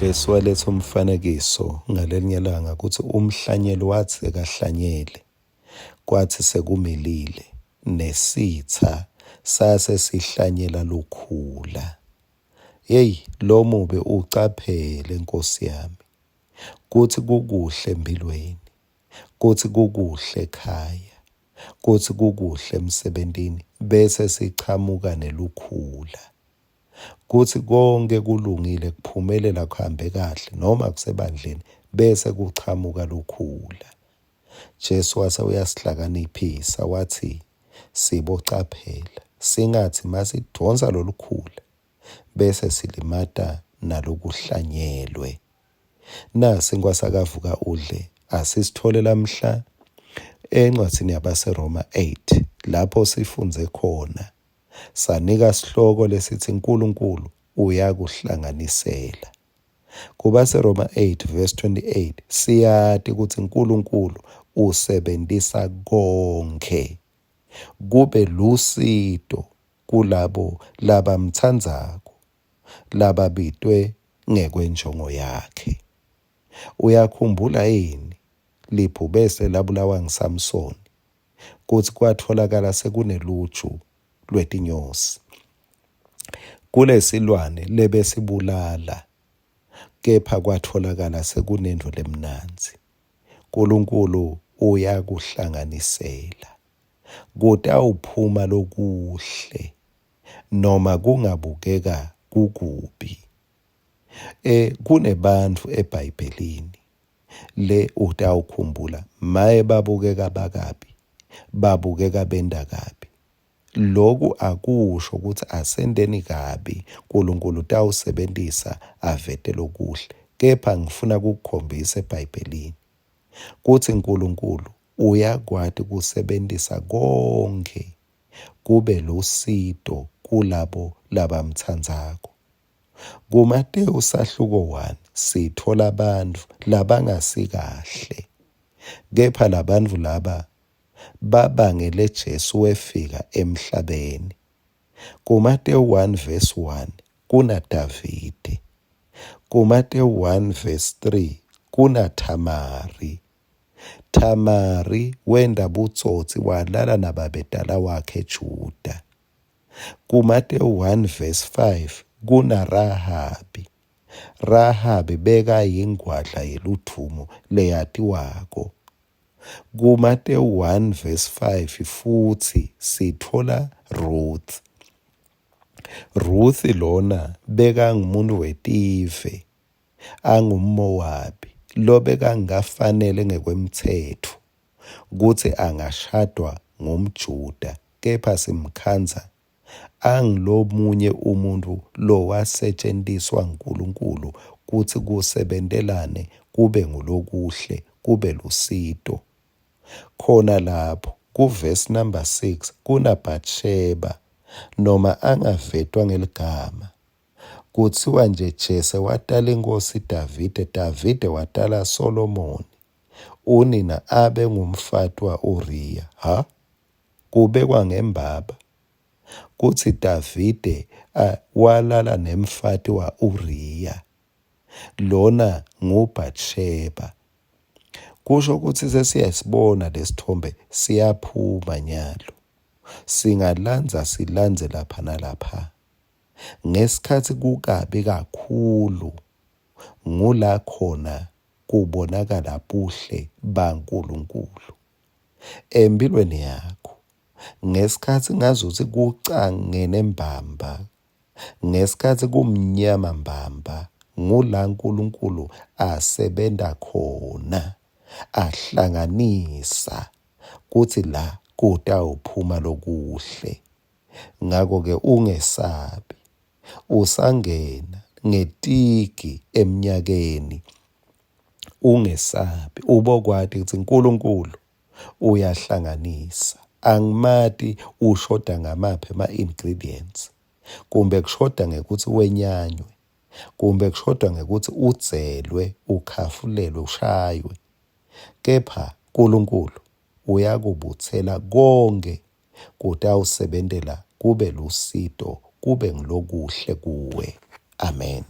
Jesu waletha umfanekiso ngalelinye langa kutsi umhlanyeli watsi ekahlanyele kwatsi sekumilile nesitsa sase sihlanyela lukhula. Yeyi lomubi ucaphele Nkosi yami kutsi kukuhle empilweni, kutsi kukuhle ekhaya, kutsi kukuhle emsebentini bese sichamuka nelukhula. Kutsi konke kulungile kuphumelela kuhambe kahle noma kusebandleni bese kuchamuka lukhula. Jesu wase uyasihlakaniphisa watsi sibocaphela singatsi masidvonsa lolukhula bese silimata nalokuhlanyelwe. Nasi inkwasakavuka udle asisithole lamhla encwadzini yabaseRoma 8 lapho sifundze khona sanika sihloko lesitsi uNkulunkulu uyakuhlanganisela. KubaseRoma 8 verse 28 siyati kutsi uNkulunkulu usebentisa konkhe kube lusito kulabo labamtsandzako lababitwe ngekwenjongo yakhe. Uyakhumbula yini libhubese labulawa nguSamsoni kutsi kwatfolakala sekuneluju lwetinyosi kulesilwane lebesibulala kepha kwatfolakala sekunentfo lemnandzi. Nkulunkulu uyakuhlanganisela. Kutawuphuma lokuhle noma kungabukeka kukubi. Kunebantfu eBhayibhelini le utawukhumbula maye babukeka bakabi, babukeka benta kabi. Loku akusho ukuthi asenteni kabi, Nkulunkulu utawusebentisa avete lokuhle. Kepha ngifuna kukukhombisa eBhayibhelini kutsi Nkulunkulu uyakwati kusebentisa konke kube lusito kulabo labamtsandzako. KuMatewu sahluko 1 sitfola bantfu labangasikahle. Kepha labantfu laba babangele Jesu wefika emhlabeni. KuMatewu 1 verse 1 kunaDavide. KuMatewu 1 verse 3 kunaThamari. Thamari wenda butsotsi walala nababetala wakhe Juda. KuMatewu 1 verse 5 kunaRahabi. Rahabi bekayingwadla yeludvumo leyatiwako. KuMatewu 1 verse 5 futsi sitfola Ruth. Ruth lona bekangumuntu wetive angumMowabi lobekangafanele ngekwemtsetfo kutsi angashadwa ngumJuda kepha simkhandza angilomunye umuntfu lowasetjentiswa nguNkulunkulu kutsi kusebentelane kube ngulokuhle kube lusito. Khona lapho kuvesi number 6 kuna Bathsheba noma angavetwa ngeligama. Kutsiwa nje Jese watala inkosi Davide, Davide watala Solomoni. Unina abe ngumfati wa-Uriya. Ha? Kubekwa ngembaba kutsi Davide walala nemfati wa-Uriya. Lona nguBathsheba. Kusho kutsi sesiyasibona lesithombe siyaphuma nyalo. Singalandza silandze lapha nalapha. Ngesikhatsi kukabi kakhulu ngula khona kubonakala buhle baNkulunkulu empilweni yakho. Ngesikhatsi ngazuthi kucangene mbamba, ngesikhatsi kumnyama mbamba, ngula Nkulunkulu asebenta khona, ahlanganisa kutsi la kutawuphuma lokuhle. Ngakho-ke ungesabi, usangena ngetigi eminyakeni, ungesabi, ubokwati kutsi Nkulunkulu uyahlanganisa. Angimati ushoda ngamaphi ama-ingredients, kumbe kushoda ngekuthi wenyanywe, kumbe kushoda ngekuthi udzelwe, ukhafulelwe, ushaywe. Kepha Nkulunkulu uyakubutsela konke kutawusebentela kube lusito, kube ngilokuhle kuwe. Amen.